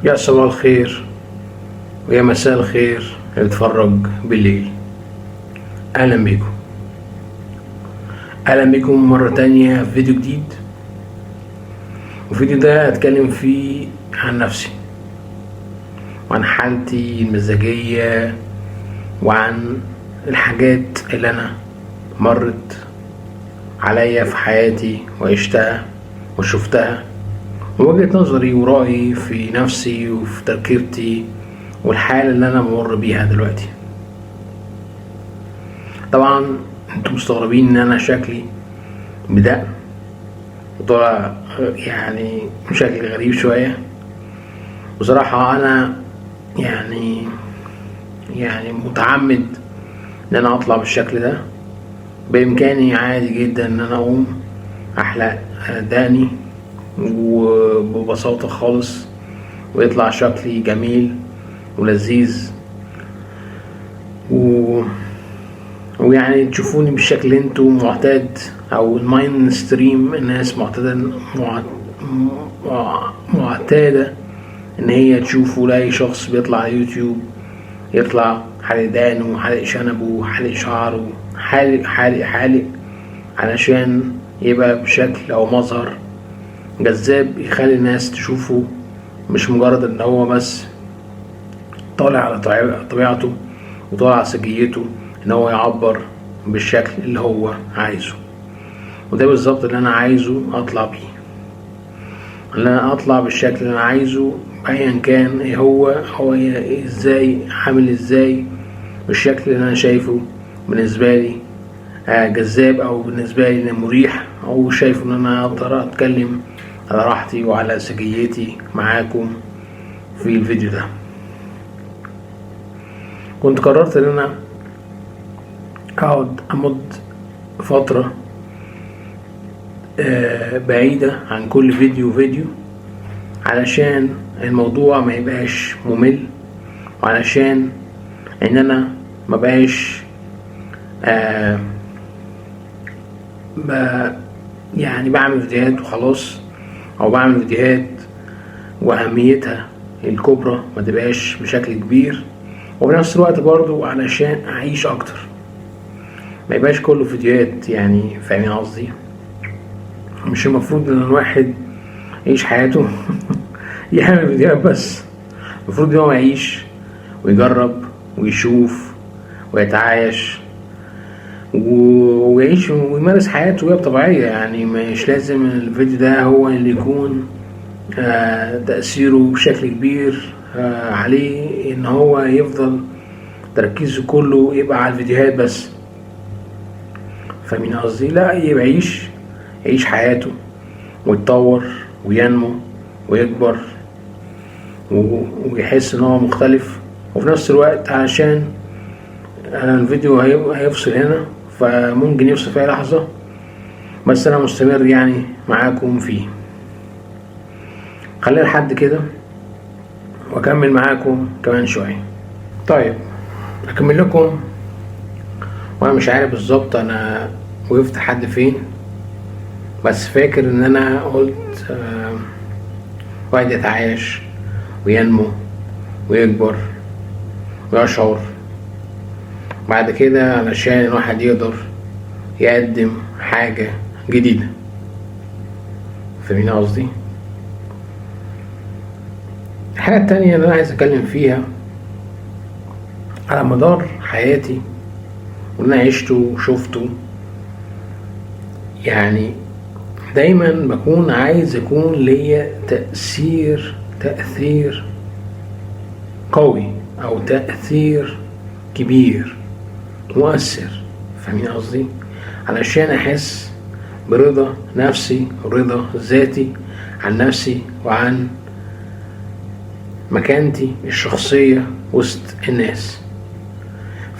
يا صباح الخير ويا مساء الخير اللي بيتفرج بالليل. اهلا بيكم، اهلا بيكم مرة تانية في فيديو جديد. والفيديو ده هتكلم فيه عن نفسي وعن حالتي المزاجية وعن الحاجات اللي انا مرت عليا في حياتي وعشتها وشفتها، ووجهة نظري ورأيي في نفسي وفي تركيبتي والحالة اللي أنا بمر بيها دلوقتي. طبعا انتوا مستغربين ان انا شكلي بدقن وطلع يعني شكل غريب شوية. بصراحة انا يعني متعمد ان انا اطلع بالشكل ده. بامكاني عادي جدا ان انا اقوم احلق دقني وببساطة خالص ويطلع شكلي جميل ولذيذ ويعني تشوفوني بالشكل اللي انتوا معتاد او ال mainstream، الناس معتادة ان هي تشوفوا. لاي شخص بيطلع على يوتيوب يطلع حالق دقنه، حالق شنبه، حالق شعره، حالق حالق حالق، علشان يبقى بشكل او مظهر جذاب يخلي الناس تشوفه، مش مجرد ان هو بس طالع على طبيعته وطالع على سجيته، ان هو يعبر بالشكل اللي هو عايزه. وده بالظبط اللي انا عايزه اطلع بيه، ان انا اطلع بالشكل اللي انا عايزه ايا كان ايه هو ازاي، عامل ازاي، بالشكل اللي انا شايفه بالنسبة لي جذاب، او بالنسبة لي مريح، او شايف ان انا اقدر اتكلم على راحتي وعلى سجيتي معاكم في الفيديو ده. كنت قررت ان انا اقعد امد فترة بعيدة عن كل فيديو وفيديو، علشان الموضوع ما يبقاش ممل، وعلشان ان انا ما بقاش بعمل فيديوهات وخلاص، او بعمل فيديوهات واهميتها الكبرى ما تبقاش بشكل كبير، وفي نفس الوقت برضو علشان اعيش اكتر، ما يبقاش كله فيديوهات. فاهمين قصدي؟ مش المفروض ان الواحد يعيش حياته يعمل فيديوهات بس، المفروض ان هو يعيش ويجرب ويشوف ويتعايش ويعيش ويمارس حياته وهي طبيعية. مش لازم الفيديو ده هو اللي يكون تأثيره بشكل كبير عليه، ان هو يفضل تركيزه كله يبقى على الفيديوهات بس. فاهمين قصدي؟ لا، يبقى يعيش حياته ويتطور وينمو ويكبر ويحس ان هو مختلف. وفي نفس الوقت علشان انا الفيديو هيفصل هنا، فممكن يفصل في اي لحظة، بس انا مستمر معاكم فيه. خلينا لحد كده واكمل معاكم كمان شوية. اكمل لكم وانا مش عارف بالظبط انا وقفت حد فين، بس فاكر ان انا قلت واحد يتعايش وينمو ويكبر ويشعر بعد كده، علشان الواحد يقدر يقدم حاجة جديدة. فاهمين قصدي؟ الحاجة التانية اللي أنا عايز أتكلم فيها على مدار حياتي واللي أنا عشته وشفته، دايما بكون عايز يكون ليا تأثير قوي أو تأثير كبير مؤثر. فاهمين قصدي؟ علشان أحس برضا نفسي ورضا ذاتي عن نفسي وعن مكانتي الشخصية وسط الناس.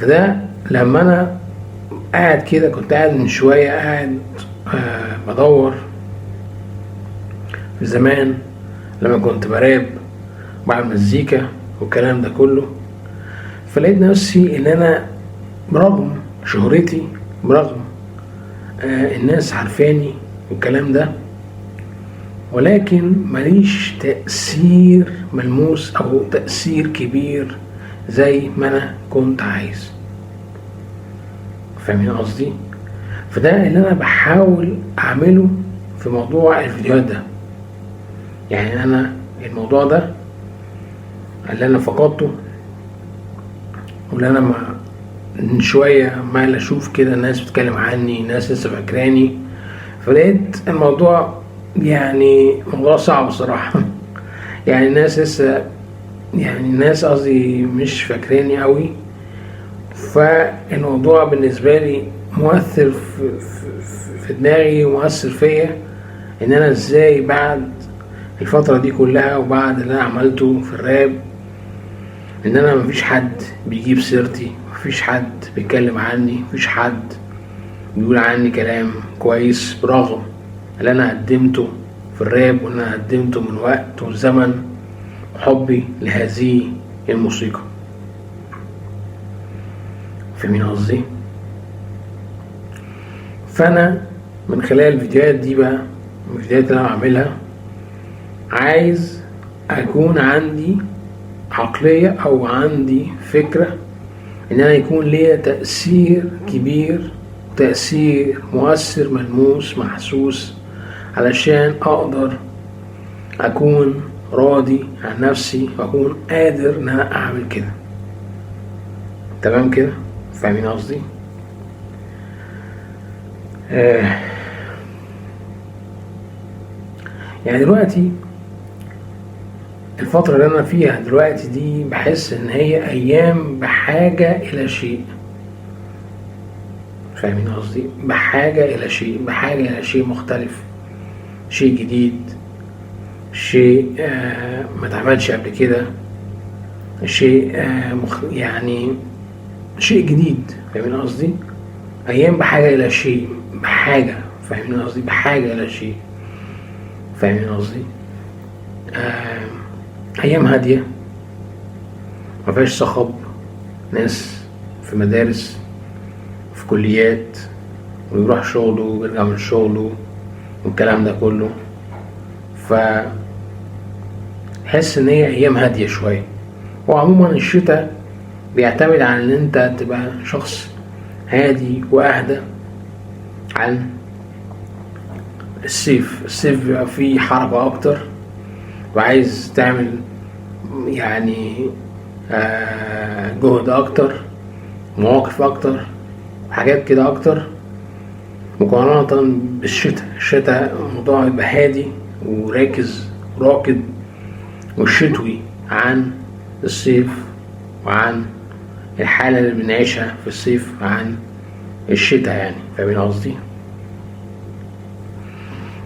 فده لما أنا قاعد كده، كنت قاعد من شوية قاعد بدور في زمان لما كنت براب وبعمل مزيكا والكلام ده كله، فلقيت نفسي إن أنا برغم شهرتي، برغم الناس عارفاني والكلام ده، ولكن ماليش تأثير ملموس او تأثير كبير زي ما انا كنت عايز. فاهمين قصدي؟ فده اللي انا بحاول اعمله في موضوع الفيديوهات ده. يعني انا الموضوع ده اللي انا فقدته، واللي انا من شوية عمال اشوف كده ناس بتتكلم عني، ناس لسه فاكراني، فلقيت الموضوع يعني موضوع صعب الصراحة. يعني الناس لسه، يعني الناس قصدي مش فاكراني قوي، فالموضوع بالنسبة لي مؤثر في دماغي ومؤثر فيا، ان انا ازاي بعد الفترة دي كلها وبعد اللي انا عملته في الراب ان انا مفيش حد بيجيب سيرتي، مفيش حد بيتكلم عني، مفيش حد بيقول عني كلام كويس، برغم اللي انا قدمته في الراب واللي انا قدمته من وقت وزمن وحبي لهذه الموسيقى. فاهمين قصدي؟ فانا من خلال الفيديوهات دي بقى، الفيديوهات اللي انا بعملها، عايز اكون عندي عقلية او عندي فكرة ان انا يكون ليا تأثير كبير، تأثير مؤثر ملموس محسوس، علشان اقدر اكون راضي عن نفسي واكون قادر ان انا اعمل كده. تمام كده؟ فاهمين قصدي؟ يعني دلوقتي الفترة اللي أنا فيها دلوقتي دي بحس إن هي أيام بحاجة إلى شيء. فاهمين قصدي؟ بحاجة إلى شيء، بحاجة إلى شيء مختلف، شيء جديد، شيء ما اتعملش قبل كده، شيء يعني شيء جديد. فاهمين قصدي؟ أيام بحاجة إلى شيء، بحاجة. فاهمين قصدي؟ بحاجة إلى شيء. فاهمين قصدي؟ أيام هادية ما فيهاش صخب، ناس في مدارس، في كليات، ويروح شغله ويرجع من شغله والكلام ده كله. ف حس ان هي ايام هادية شوية. وعموما الشتاء بيعتمد على ان انت تبقى شخص هادي واهدى عن الصيف. الصيف بيبقى فيه حركة اكتر، وعايز تعمل جهد اكتر، مواقف اكتر، حاجات كده اكتر، مقارنة بالشتاء. الشتاء الموضوع يبقى هادي وراكز راكد وشتوي عن الصيف، وعن الحالة اللي بنعيشها في الصيف عن الشتاء يعني. فاهمين قصدي؟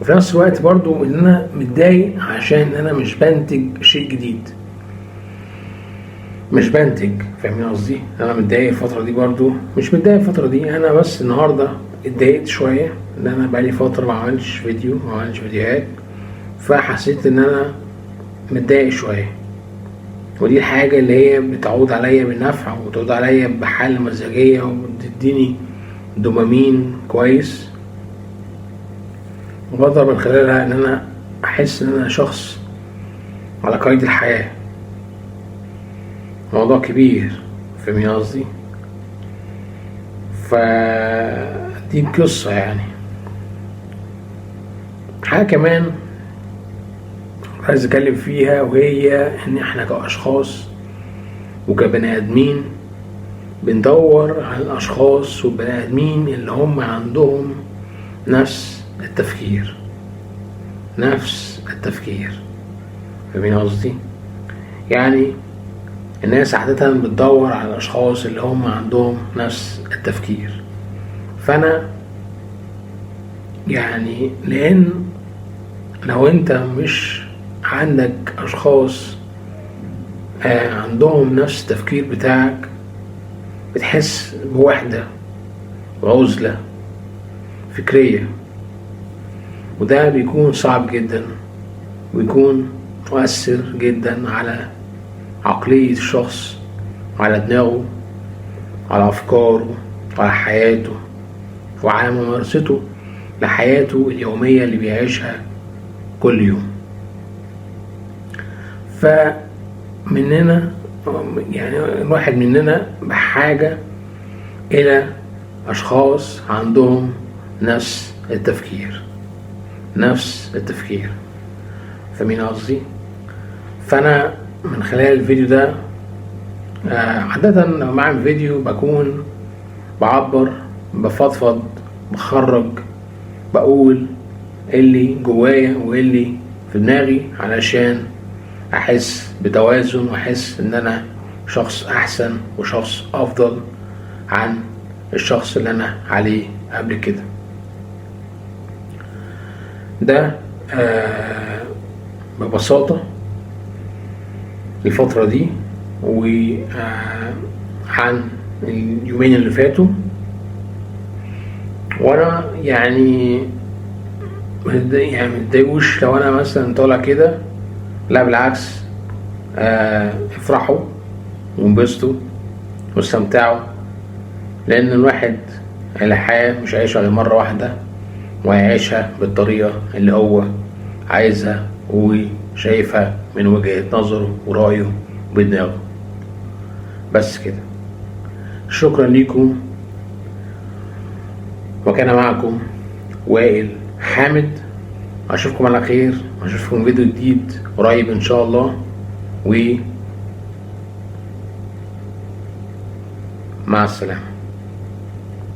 وفي نفس الوقت برضو ان انا متضايق عشان انا مش بنتج شيء جديد، مش بنتج. فاهمين قصدي؟ انا متضايق الفترة دي برضو، مش متضايق الفترة دي، انا بس النهاردة اتضايقت شوية ان انا بقالي فترة ما عملتش فيديو، ما عملتش فيديوهات، فحسيت ان انا متضايق شوية. ودي الحاجة اللي هي بتعود عليا بالنفع وبتعود عليا بحالة مزاجية وبتديني دوبامين كويس، وبقدر من خلالها ان انا احس ان انا شخص على قيد الحياة. موضوع كبير، فاهمين قصدي؟ فدي القصة يعني. حاجة كمان عايز اتكلم فيها، وهي ان احنا كأشخاص وكبني ادمين بندور على الاشخاص والبني ادمين اللي هم عندهم نفس التفكير، نفس التفكير. فاهمين قصدي؟ يعني الناس عادة بتدور على الأشخاص اللي هم عندهم نفس التفكير. فأنا لأن لو أنت مش عندك أشخاص عندهم نفس التفكير بتاعك، بتحس بوحدة وعزلة فكرية، وده بيكون صعب جدا ويكون مؤثر جدا على عقلية الشخص، على دماغه، على أفكاره، وعلى حياته، وعلى ممارسته لحياته اليومية اللي بيعيشها كل يوم. فمننا يعني الواحد مننا بحاجة إلى أشخاص عندهم نفس التفكير، نفس التفكير. فمين قصدي؟ فأنا من خلال الفيديو ده عادة لما بعمل فيديو بكون بعبر، بفضفض، بخرج، بقول اللي جوايا واللي في دماغي علشان احس بتوازن واحس ان انا شخص احسن وشخص افضل عن الشخص اللي انا عليه قبل كده. ده ببساطة الفترة دي وعن اليومين اللي فاتوا. وانا يعني متضايقوش لو انا مثلا طالع كده، لا بالعكس، افرحوا وانبسطوا واستمتعوا، لان الواحد الحياة مش هيعيشها غير مرة واحدة، وهيعيشها بالطريقة اللي هو عايزها وشايفها من وجهة نظره ورأيه بدماغه. بس كده، شكرا لكم، وكان معكم وائل حامد. اشوفكم على خير، اشوفكم فيديو جديد قريب ان شاء الله، و مع السلامة.